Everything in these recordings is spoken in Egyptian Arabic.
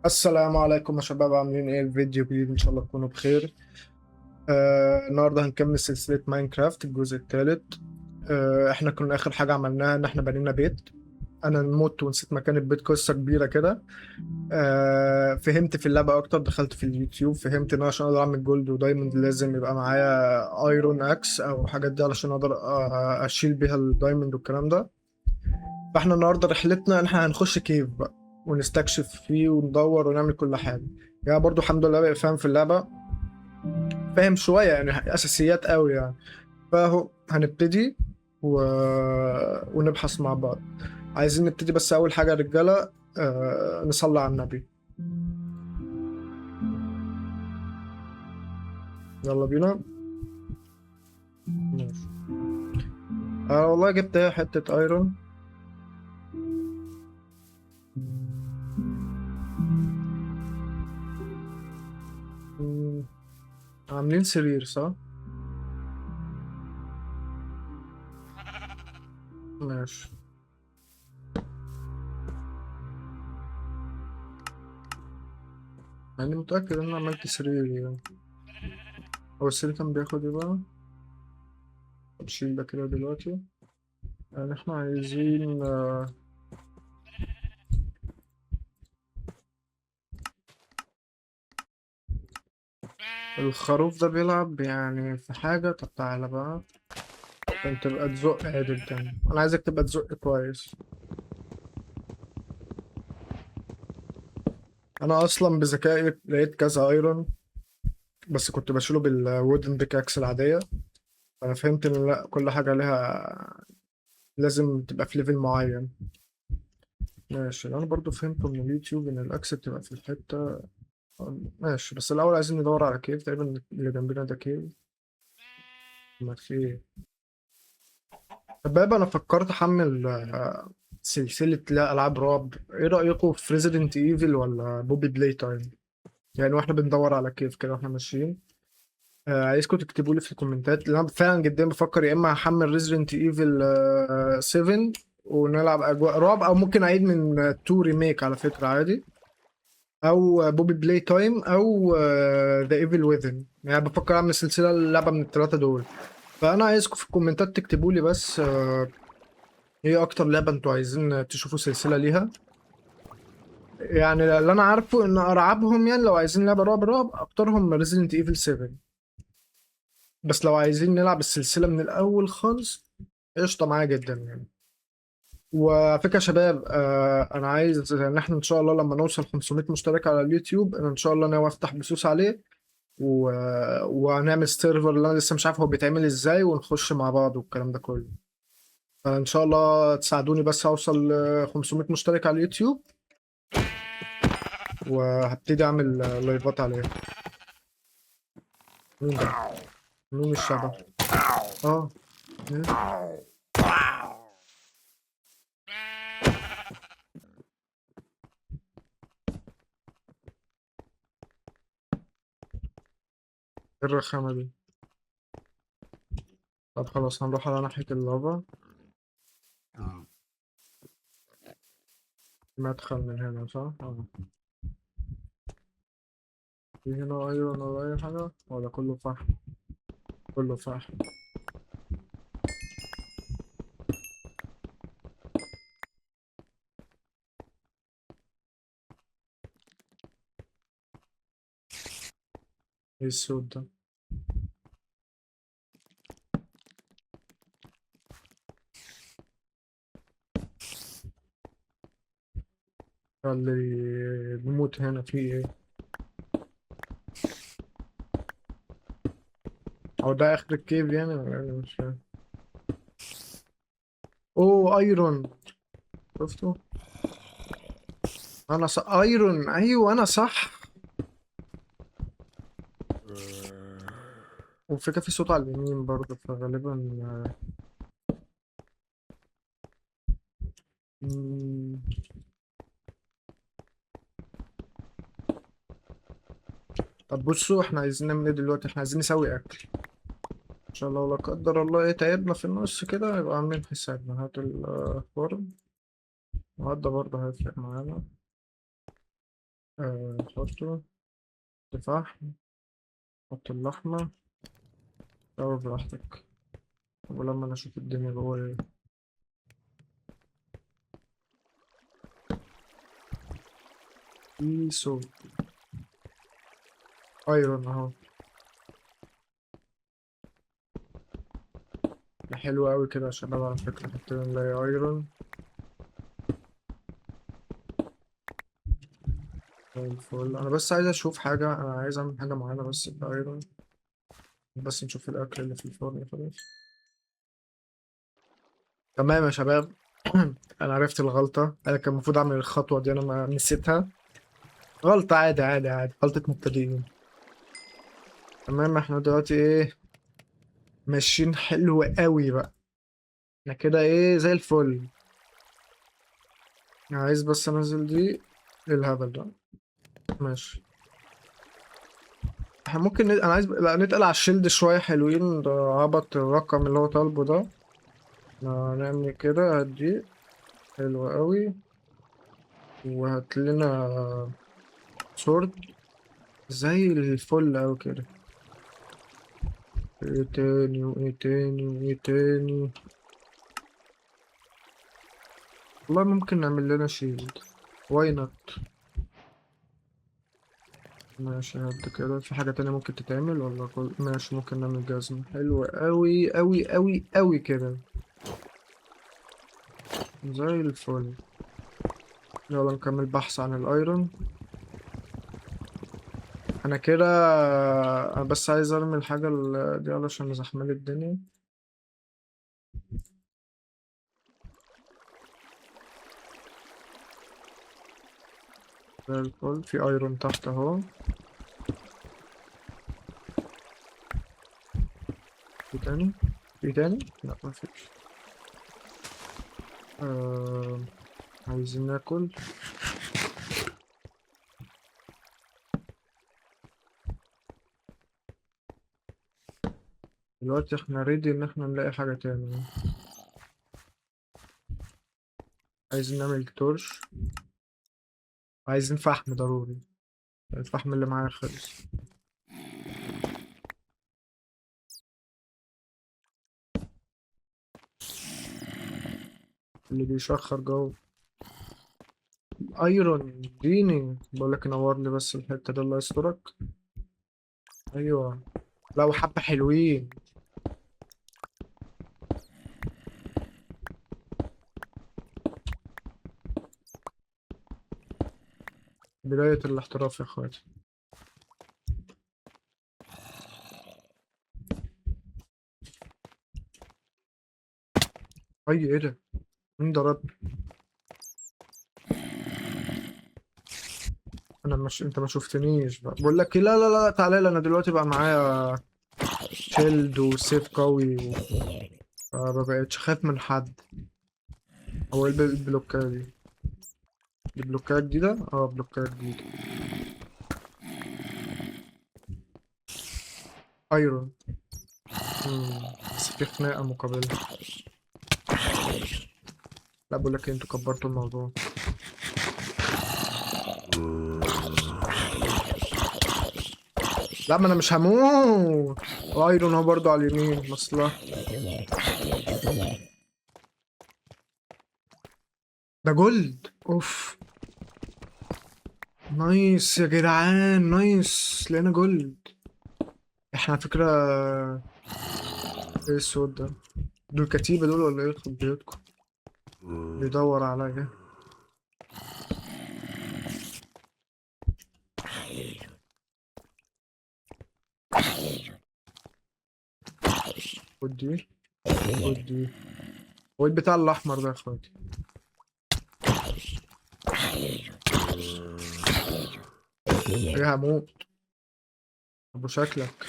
السلام عليكم يا شباب، عاملين ايه؟ الفيديو جديد ان شاء الله تكونوا بخير. النهارده هنكمل سلسلة ماينكرافت الجزء الثالث. احنا كنا اخر حاجة عملناها ان احنا بنينا بيت. انا مت ونسيت مكان البيت، قصة كبيرة كده. فهمت في اللعبة اكتر، دخلت في اليوتيوب فهمت ان انا عشان اقدر اعمل gold و diamond لازم يبقى معايا iron axe او حاجات دي علشان اقدر اشيل بيها ال diamond والكلام ده. فاحنا النهارده رحلتنا ان احنا هنخش cave بقى ونستكشف فيه وندور ونعمل كل حاجة. يعني برضو الحمد لله بقى فاهم في اللعبة، فاهم شوية يعني اساسيات قوي يعني. فاهو هنبتدي و... ونبحث مع بعض. عايزين نبتدي، بس اول حاجة يا رجاله نصلي على النبي. يلا بينا. ماشي. والله جبت حتة iron. عاملين سرير صح؟ ماشي. يعني متأكد إن أنا عملت سرير يعني. هو السرير كان بياخد إيه بقى؟ طب شيل ده كده دلوقتي. يعني إحنا عايزين الخروف ده بيلعب يعني في حاجة. طب تعالى بقى عشان تبقى تزق عدل تاني. أنا عايزك تبقى تزق كويس. أنا أصلا بذكائي لقيت كذا iron، بس كنت بشيله بال wooden pickaxe العادية. أنا فهمت إن لأ، كل حاجة لها لازم تبقى في level معين. ماشي. أنا برضو فهمته من اليوتيوب إن ال axe بتبقى في الحتة. ماشي، بس الأول عايزين ندور على cave. تقريبا اللي جنبنا ده cave. ما في إيه. شباب، أنا فكرت أحمل سلسلة لا ألعاب رعب. إيه رأيكم في Resident Evil ولا Poppy Playtime؟ يعني واحنا بندور على cave كده واحنا ماشيين. عايزكم تكتبوا لي في الكومنتات، لأن أنا فعلا جدا بفكر يا إما هحمل Resident Evil 7 ونلعب أجواء رعب، أو ممكن أعيد من 2 remake على فكرة عادي، أو Poppy Playtime، أو The Evil Within. يعني بفكر أعمل سلسلة لعبة من الثلاثة دول. فأنا عايزكم في الكومنتات تكتبوا لي بس ايه اكتر لعبة انتوا عايزين تشوفوا سلسلة ليها. يعني اللي انا عارفه ان ارعبهم، يعني لو عايزين لعبة رعب رعب اكترهم Resident Evil 7. بس لو عايزين نلعب السلسلة من الاول خالص قشطة معايا جدا يعني. وعلى فكرة يا شباب، انا عايز ان احنا ان شاء الله لما نوصل 500 مشترك على اليوتيوب، انا ان شاء الله ناوي افتح بثوث عليه وهنعمل server اللي انا لسه مش عارف هو بيتعمل ازاي، ونخش مع بعض والكلام ده كله. فان شاء الله تساعدوني بس اوصل ل 500 مشترك على اليوتيوب، وهبتدي اعمل لايفات عليه. مين ده؟ مين الشبح؟ مين؟ ايه الرخامة دي؟ طب خلاص هنروح على ناحية اللافا. مدخل من هنا صح؟ في هنا iron ولا أي حاجة؟ ولا كله فحم؟ كله فحم. ايه الصوت ده؟ اللي بيموت هنا في ايه؟ هو ده اخر ال cave يعني ولا إيه؟ مش فاهم. اوه iron، شفته؟ انا صح، iron. ايوه انا صح. والفكرة في صوت على اليمين برضه، فغالبا طب بصوا احنا عايزين نعمل ايه دلوقتي؟ احنا عايزين نسوي اكل ان شاء الله. لا قدر الله ايه تعبنا في النص كده يبقى عاملين حسابنا. هات الفرن، وهات ده برضه هيفرق معانا. نحطه فحم، حط اللحمة. دور براحتك، ولما انا اشوف الدنيا جوه ايه. في صوت iron اهو. ده حلو قوي كده يا شباب، على فكرة حطينا نلاقي iron زي الفل. انا بس عايز اشوف حاجة، انا عايز اعمل حاجة معينة بس بال iron، بس نشوف الاكل اللي في الفرن خلاص. تمام يا شباب. انا عرفت الغلطة، انا كان المفروض اعمل الخطوة دي، انا ما نسيتها. غلطة عادي عادي عادي، غلطة مبتدئين. تمام، احنا دلوقتي ايه ماشيين حلو قوي بقى، احنا كده ايه زي الفل. عايز بس انزل دي. ايه الهبل ده؟ ماشي، احنا ممكن انا عايز لا نتقل على ال shield شوية حلوين. ده عبط الرقم اللي هو طالبه ده. نعمل كده، هدي حلو قوي. وهات لنا sword زي الفل قوي كده. ايه تاني وايه تاني وايه تاني؟ والله ممكن نعمل لنا shield، why not. ماشي، هد كده. في حاجة تانية ممكن تتعمل ولا كل؟ ماشي، ممكن نعمل جزمة حلوة قوي قوي قوي قوي كده زي الفل. يلا نكمل بحث عن ال iron. انا كده انا بس عايز ارمي الحاجة دي علشان زحملي الدنيا. زي الفل. في iron تحت اهو. في تاني؟ في تاني؟ لا مفيش. عايزين ناكل. دلوقتي احنا ready ان احنا نلاقي حاجة تاني. عايزين نعمل torch، عايزين فحم ضروري، الفحم اللي معايا خلص. اللي بيشخر جوه iron اديني، بقولك نور لي بس الحتة دي الله يسترك. ايوه لو حبة حلوين. بداية الاحتراف يا اخواتي. اي ايه ده؟ مين ضربني؟ انا مش، انت ما شفتنيش بقى. بقول لك إيه، لا لا لا تعالى لي، انا دلوقتي بقى معايا shield وسيف قوي ما بقتش خايف من حد. هو ايه البلوكات دي؟ دي بلوكات جديدة؟ بلوكات جديدة. iron. بس في خناقة مقابلة. لا بقول لك إيه، انتوا كبرتوا الموضوع. لا ما انا مش هموت. iron هو برضو على اليمين مصلحة. ده gold. اوف nice يا جدعان، nice لقينا gold. احنا على فكرة ايه الصوت ده؟ دول كتيبة دول ولا ايه؟ يدخل بيوتكم بيدور عليا. خد دي، خد دي. هو ايه البتاع الاحمر ده يا اخواتي؟ ايه هموت ابو شكلك.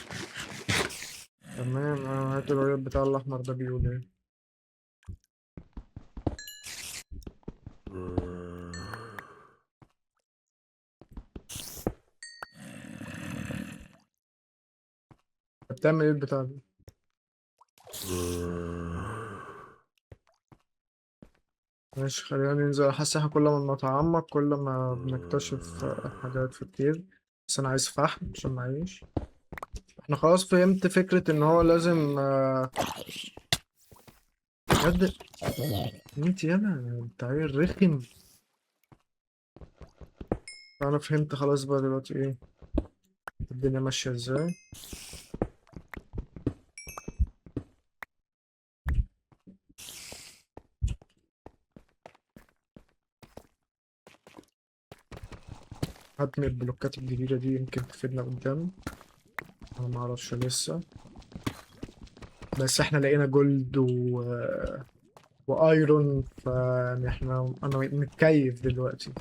تمام، هات الراجل بتاع الاحمر ده بيقول ايه؟ بتعمل ايه البتاع ده؟ ماشي، خلينا ننزل. حاسس احنا كل ما بنتعمق كل ما بنكتشف حاجات في كتير. بس انا عايز فحم عشان معيش. احنا خلاص فهمت فكرة ان هو لازم بجد انت يالا انت عيل رخم. انا فهمت خلاص بقى دلوقتي ايه الدنيا ماشية ازاي. هات من البلوكات الجديدة دي يمكن تفيدنا قدام، انا ما اعرفش لسه. بس احنا لقينا gold و iron، فيعني انا متكيف دلوقتي.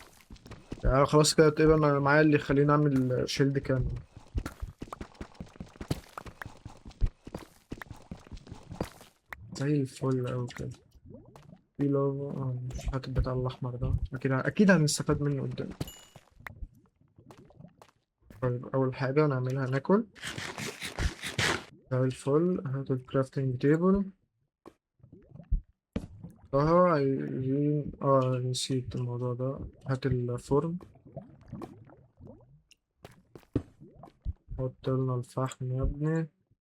يعني خلاص كده تقريبا انا معايا اللي يخليني اعمل shield كامل. زي الفل اوي كده. في لافا، مش هات البتاع الاحمر ده، اكيد هنستفاد منه قدام. طيب اول حاجه نعملها ناكل. زي الفل. هات ال crafting table. عايزين، نسيت الموضوع ده. هات الفرن، حط لنا الفحم يا ابني.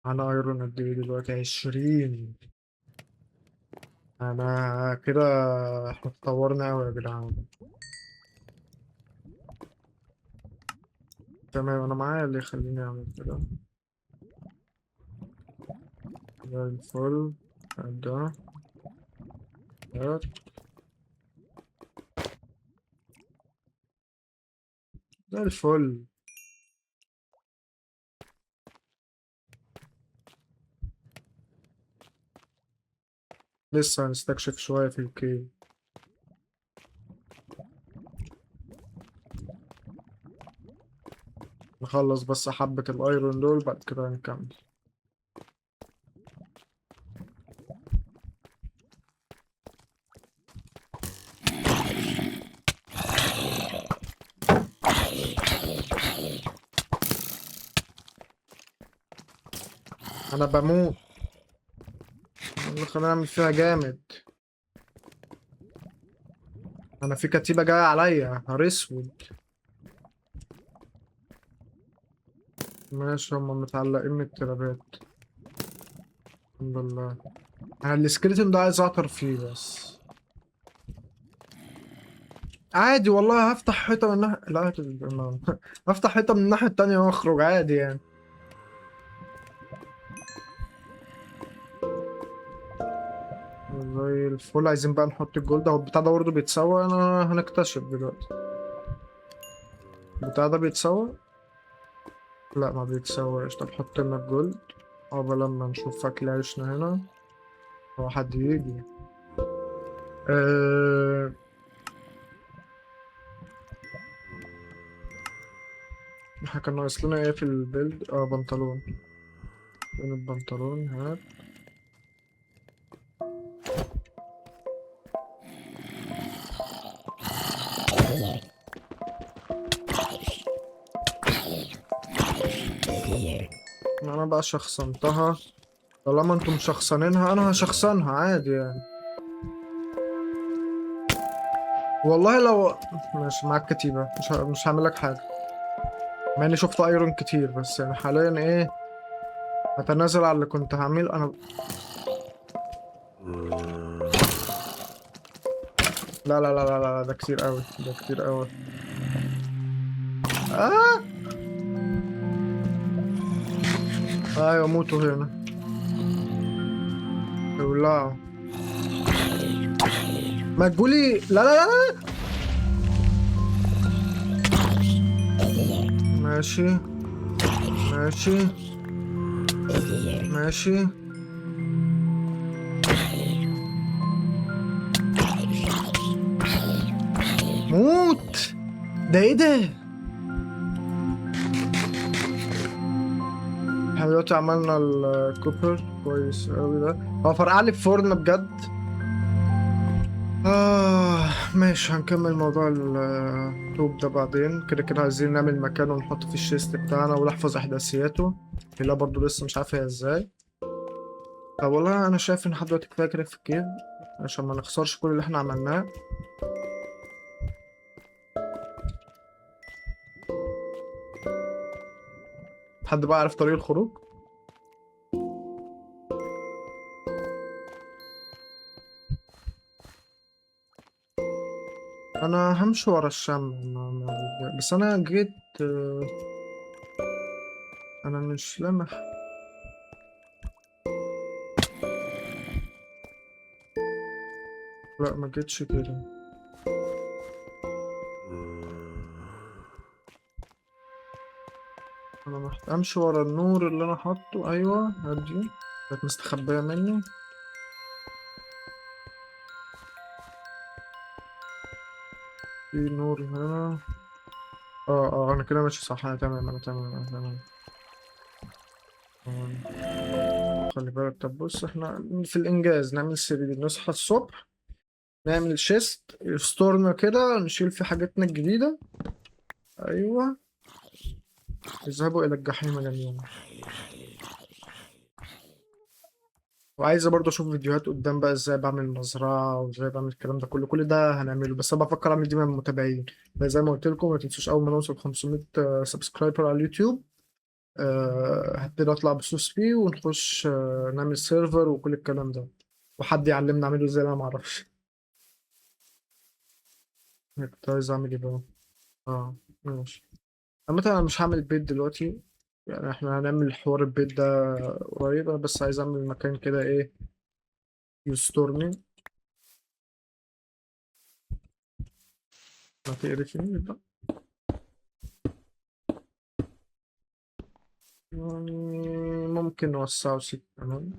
انا iron قد ايه دلوقتي؟ 20. انا كده احنا اتطورنا اوي يا جدعان. تمام، انا معايا اللي يخليني اعمل كده. زي الفل. ده زي الفل. لسه هنستكشف شوية في ال cave. نخلص بس حبة ال iron دول بعد كده هنكمل. أنا بموت. اللي خلينا نعمل فيها جامد. أنا في كتيبة جاية عليا، نهار أسود. ماشي، هما متعلقين من الترابات. الحمد لله. أنا ال skeleton ده عايز أعطر فيه بس. عادي والله، هفتح حيطة من ناحية، لا، هفتح حيطة من الناحية التانية وأخرج عادي يعني. زي الفل. عايزين بقى نحط ال gold. اهو البتاع ده برضه بيتسوى، انا هنكتشف دلوقتي. البتاع ده بيتسوى؟ لا ما بيتسواش. طب حط لنا ال gold عقبال لما نشوف اكل عيشنا هنا. هو حد يجي؟ احنا كان ناقص لنا ايه في ال build؟ بنطلون. فين البنطلون؟ هات. انا بقى شخصنتها، طالما انتم شخصنينها انا هشخصنها عادي يعني. والله لو ماشي معاك كتيبة مش هعمل لك حاجة، مع اني شفت ايرون كتير، بس يعني حاليا ايه هتنازل على اللي كنت هعمله انا. لا لا لا لا لا، ده كتير قوي، ده كتير قوي. ايوه موتوا هنا، ولعوا. ما تقولي لا لا لا لا. ماشي ماشي ماشي. موت. ده ايه ده؟ احنا دلوقتي عملنا ال copper كويس قوي. ده هو فرقع لي الفرن بجد. ماشي، هنكمل موضوع الطوب ده بعدين. كده كده عايزين نعمل مكان ونحط فيه ال chest بتاعنا ونحفظ احداثياته اللي برضو لسه مش عارف هي ازاي. طب والله انا شايف ان لحد دلوقتي كفايه كده في ال cave. عشان ما نخسرش كل اللي احنا عملناه. حد بقى عارف طريق الخروج؟ انا همشي ورا الشمع، بس انا جيت، انا مش لامح. لا ما جيتش كده. انا محتاج امشي ورا النور اللي انا حاطه. ايوه هدي كانت مستخبيه مني. في نور هنا. انا كده ماشي صح. انا تمام، انا تمام، انا تمام. خلي بالك. طب بص، احنا في الانجاز نعمل سرير، نصحى الصبح نعمل chest يسترنا كده، نشيل في حاجاتنا الجديدة. ايوه، اذهبوا الى الجحيم جميعا. وعايز برضه اشوف فيديوهات قدام بقى ازاي بعمل مزرعة وازاي بعمل الكلام ده كله، كل ده هنعمله. بس انا بفكر اعمل دي مع المتابعين. بس زي ما قلت لكم ما تنسوش اول ما نوصل 500 subscriber على اليوتيوب، هبتدي اطلع بصوص فيه ونخش، نعمل server وكل الكلام ده، وحد يعلمنا اعمله ازاي انا ما اعرفش. كنت عايز اعمل ايه بقى؟ ماشي. عامة انا مش هعمل بيت دلوقتي، احنا هنعمل حوار البيت ده قريب. انا بس عايز اعمل مكان كده ايه يسترني، ما تقرفني بقى. ممكن نوسعه سيك كمان،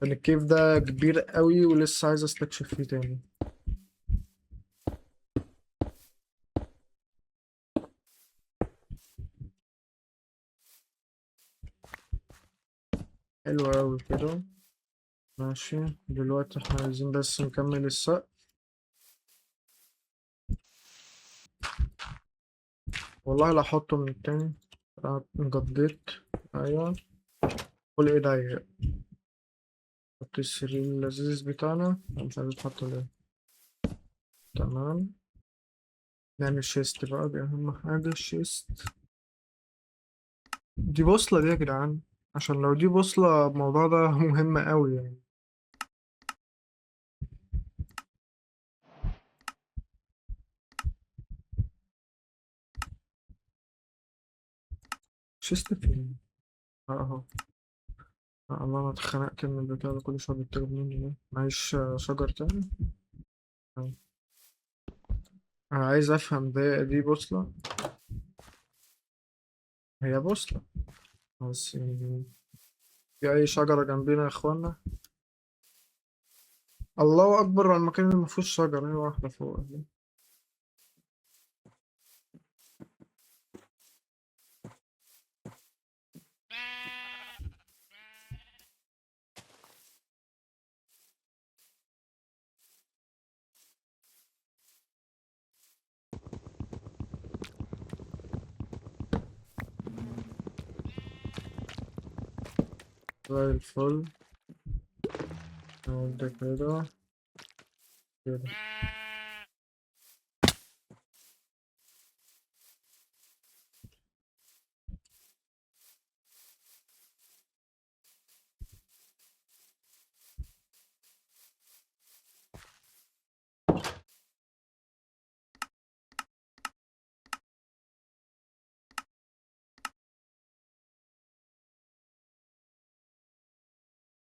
لأن الكيف ده كبير قوي ولسه عايز استكشف فيه تاني. حلو قوي كده، ماشي. دلوقتي احنا عايزين بس نكمل السقف. والله لا احطه من التاني، قضيت. ايوه قول ايه ده، حط السرير اللذيذ بتاعنا. انا مش عايز اتحط ليه. تمام، نعمل chest بقى، دي اهم حاجه ال chest. دي بوصله دي يا جدعان، عشان لو دي بوصله الموضوع ده مهم قوي. chest فين؟ اهو. الله، انا اتخنقت من البتاع ده، كل شويه بيتضرب مني ده. معيش شجر تاني. انا عايز افهم ده، دي بوصله؟ هي بوصله بس في اي شجره جنبينا يا اخوانا؟ الله اكبر على المكان اللي ما فيهوش شجر. هي واحده فوق اهي. زي الفل. ده كده كده.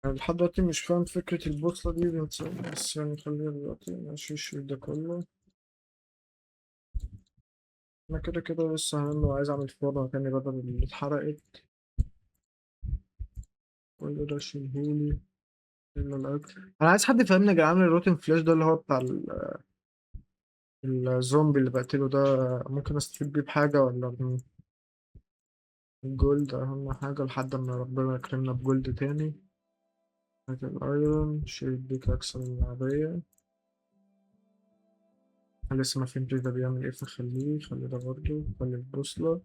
أنا لحد دلوقتي مش فاهم فكرة البوصلة دي، بس خلينا دلوقتي ماشي. الشيل ده كله أنا كده كده لسه هعمله، وعايز أعمل فوضى تاني بدل اللي اتحرقت. كل ده شيلهولي إلا الأكل. أنا عايز حد يفهمني يا جدعان ال rotten flesh ده اللي هو بتاع الزومبي اللي بقتله ده، ممكن أستفيد بيه بحاجة ولا ارميه؟ ال gold أهم حاجة لحد ما ربنا يكرمنا ب gold تاني. هات ال iron، شيل pickaxe العادية. أنا لسه ما فهمتش ده بيعمل إيه، فخليه، خلي ده برضه، خلي البوصلة،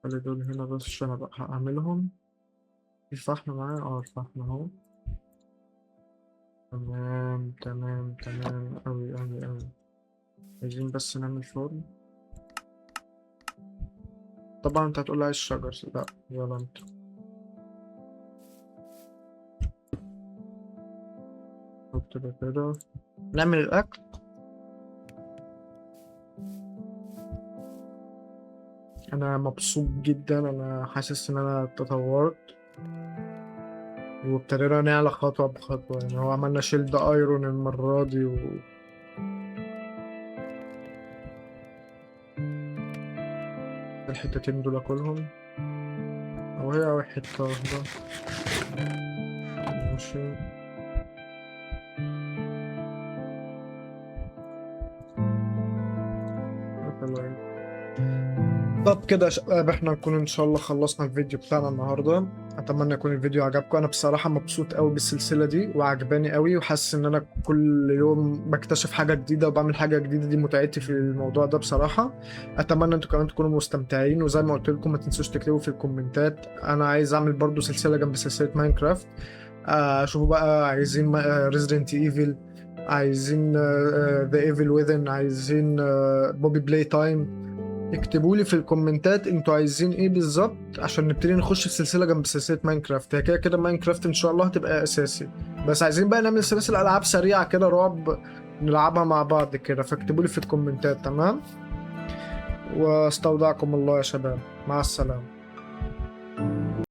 خلي دول هنا بس عشان ابقى هعملهم. في فحم معايا؟ اه الفحم اهو. تمام تمام تمام اوي اوي اوي. عايزين بس نعمل فرن. طبعا انت هتقول لي عايز شجر، لا يلا انت. حط ده كده، نعمل الاكل. انا مبسوط جدا، انا حاسس ان انا تطورت وابتدينا نعلى خطوة بخطوة. يعني هو عملنا shield iron المرة دي و الحتتين دول كلهم، او هي او حتة واحدة. ماشي. طب كده يا شباب احنا نكون ان شاء الله خلصنا الفيديو بتاعنا النهارده. اتمنى يكون الفيديو عجبكم. انا بصراحه مبسوط قوي بالسلسله دي وعجباني قوي، وحاسس ان انا كل يوم بكتشف حاجه جديده وبعمل حاجه جديده، دي متعتي في الموضوع ده بصراحه. اتمنى انتوا كمان تكونوا مستمتعين، وزي ما قلت لكم ما تنسوش تكتبوا في الكومنتات. انا عايز اعمل برضو سلسله جنب سلسله Minecraft. شوفوا بقى عايزين Resident Evil، عايزين The Evil Within، عايزين Poppy Playtime. اكتبوا لي في الكومنتات انتوا عايزين ايه بالظبط عشان نبتدي نخش في سلسله جنب سلسله Minecraft. هي كده كده Minecraft ان شاء الله هتبقى اساسي، بس عايزين بقى نعمل سلاسل العاب سريعه كده رعب نلعبها مع بعض كده. فاكتبوا لي في الكومنتات. تمام، واستودعكم الله يا شباب، مع السلامه.